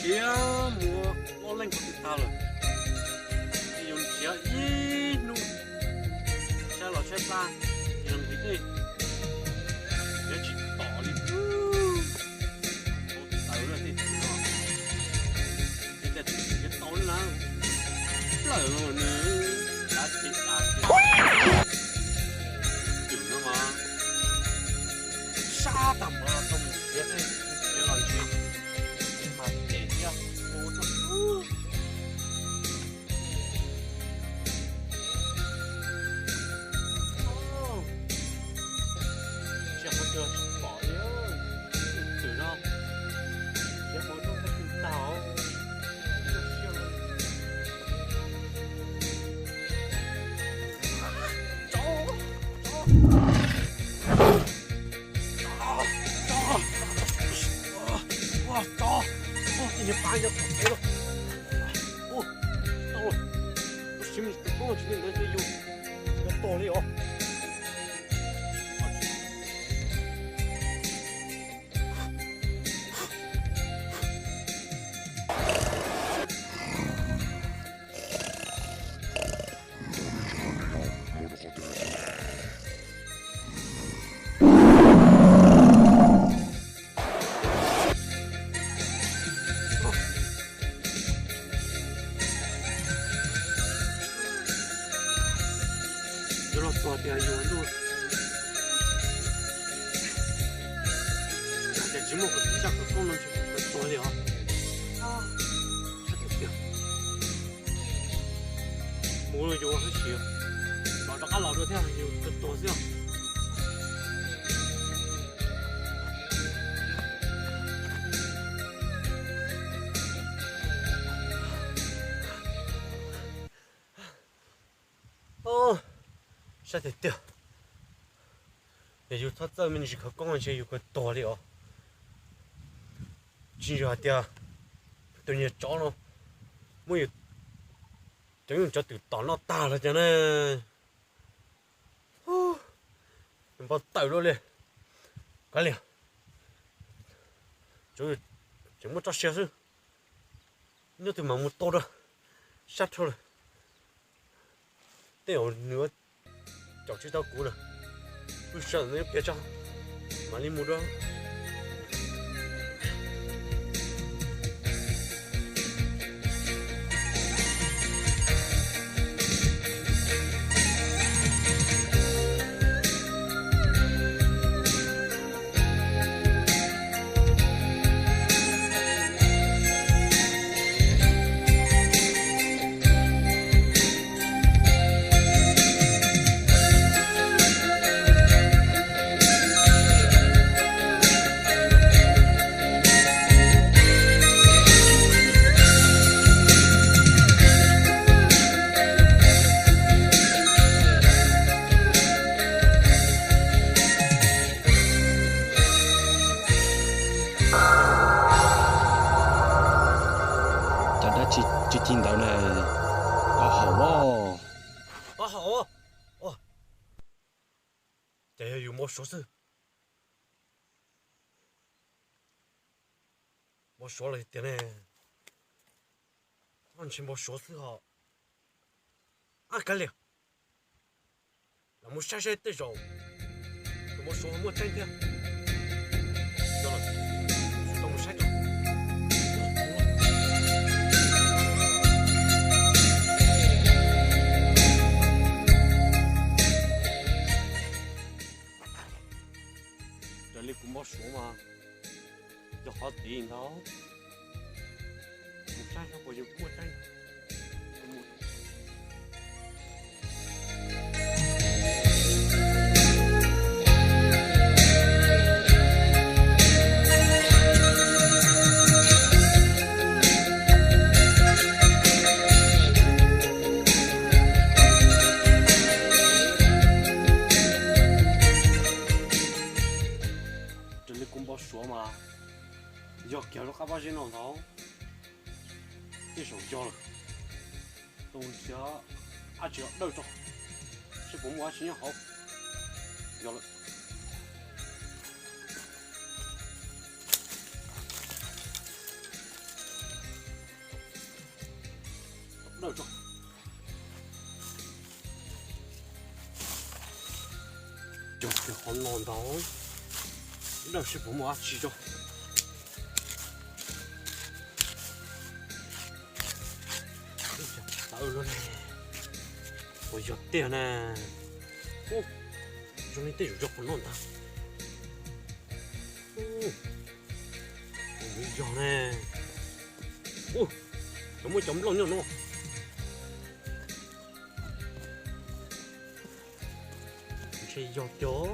Thiab muaj ob leeg qhov twg tag lawm, ces yuav nrhiav ib hnub, saib los saib plab, ces los nqhis dej, nrhiav tsis pom li. Tau tawv lawm tej tus no, tej tus nrhiav tau li na, plawm los nws dav ces dav ces twm no mas sab tag npaum los tau mus nrhiav, nrhiav los ntshe mas ces thiab. Tsis qhov twg tsis pom li, twm no, nrhiav mus rau qhov twg tag. Tsov, tsov, tsov, tsov, tej niag pab nyob tom tsev lawm. Ua, tau lawm, tus sim tus koob tsis li ntawd ces yus yuav tuag li os. Yuav los txog tias yus ntuj, tias tsis muaj qhov twg zaj khawv koob no ntshe kuv kawg tuag li os. Sab tiag tiag. Mus los yus haj sim los rov qab los dua thiab, yus kawg tuag xwb os. Sab tiag tiag. Yog yus txhob txawj me ntsis khawv koob ntshe yus kawg tuag li os. Tsis yog hais tias tus niag tsov no muab yus cov nyuj cov twm tom noj tag los cas na. Npau taws luaj li. Kav liam, tseem muaj txoj sia xwb. Nyob twg mam mus tua rau sab dhau lawm. Tej zaum nws caum tsis tau kuv lawm. Wb sawv ntawm no nyob kiag tso, mam li mus dua. Cov dab tsi ci ci ntawd na? Qhov haum os. Qhov haum os. Ces yog yus npau suav xwb. Npau suav los tiag ne? Ntshe npau suav xwb ho. Ab, kav liam, los mus saib saib tej zaum tus npau suav ho muaj tseeb thiab. Tau mus saib tso. Raws li kuv npau suav mas yog qhov tid ntag. Mus saib saib puas yog muaj tseeb. Raws li kuv npau suav mas yog kiag lub qab pob zeb no ntag. Tej zaum yog lawm. Tus nrhiav ab tsi los dawj tso, seb puas muaj dab tsi nyob hauv. Yog lawm. Cog kiag qhov no ntag, lawm seb puas muaj dab tsi tso. Tawv los ne, puas yog tiag na? Ub, zoo li tej zaum yog qhov no ntag. Ub, puas yog ne? Ub, cov muaj cov nplooj nyob no. Ntshe yog cov.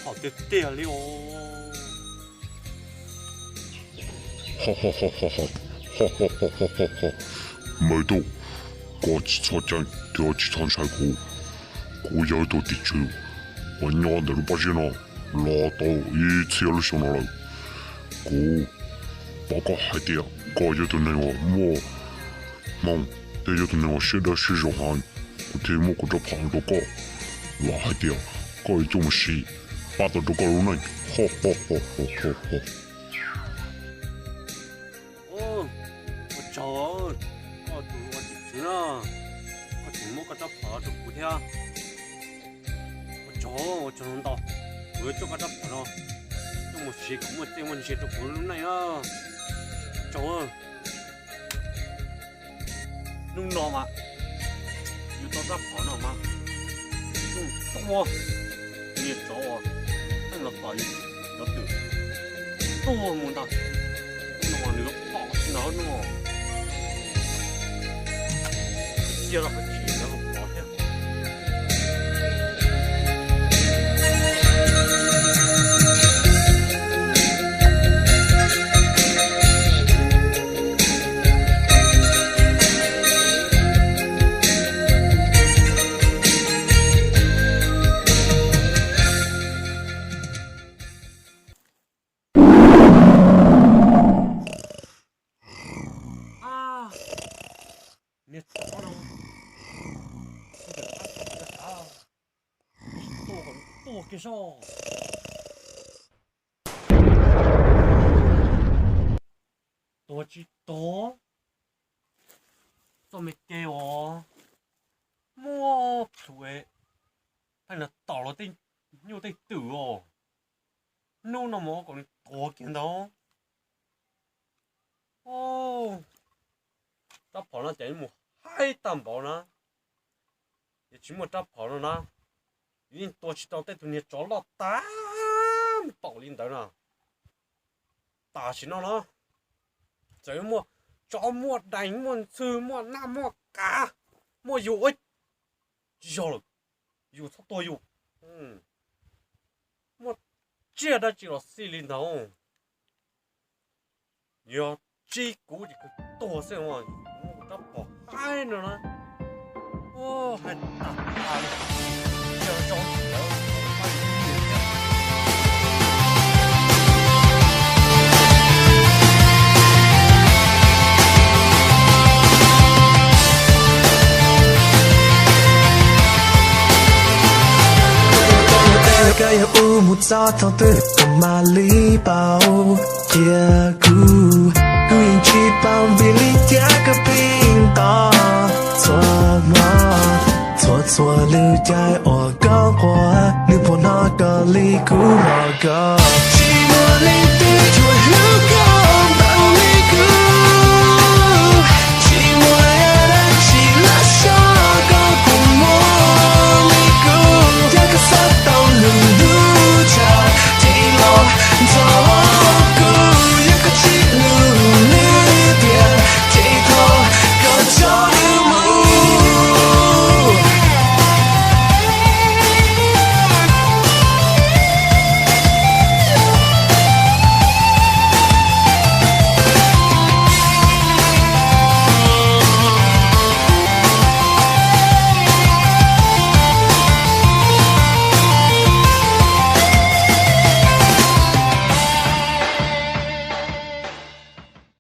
Hom tiag tiag li os. Maiv Tuj, koj tsis txhob ceeb thiab tsis txhob ntshai kuv. Kuv yog ib tug tim tswv uas nyob ntawm lub pob zeb no los tau ib txhiab lub xyoo no lawm. Kuv paub koj hais tias koj yog tus neeg uas muaj hmoo thiab yog tus neeg uas siab dawb siab zoo heev, kuv thiaj muab kuv rab phom no rau koj, vam hais tias koj yuav coj mus siv pab tau rau koj lub neej. Ua tsaug, koj tus ua tim tswv na, koj tseem muab koj rab phom rau kuv thiab. Ua tsaug, ua tsaug ntau, kuv yuav coj koj rab phom no coj mus siv kom muaj txiaj muaj ntsig rau kuv lub neej na. Ua tsaug. Hnub no mas yus tau rab phom no mas zoo tuag. Niag tsov uas pheej los tom yus cov twm tuag mus ntag. Hnub no mas nws yuav pom tsis ntag no. Cia los pom thiab. Niag tsov no, tuag kiag soj. Tuag tsis tuag, txoj me kev uas muaj plhu es pheej los tom luag tej nyuj tej twm os. Hnub no mas kom nws tuag kiag ntag. Rab phom no ces mus haib tag npaum na, yog tsis muaj rab phom no na, yeej tua tsis tau tej tug niag tsov loj tag npaum li ntawd na. Tam sim no na, txawm yuav muaj tsov muaj dees muaj ntxhw muaj nab muaj qav, muaj yus ua tsis yog lawm, yus txhob tuag yus. Muaj tsiaj dab tsi los xij li ntawd, yog tsis kuv ces kuv tuag xwb os. Muaj rab phom haib no na, hais tag tag li. Koj yog ub mus txog thaum twg kuv mam li paub, cia kuv, kuv yeej tsis paub vim li cas koj pheej tos txhua hmo, txhua txhua lub caij uas koj quaj, nws puas hnov koj li kuv hnov koj. Tsis muaj leej twg tsuas hlub koj.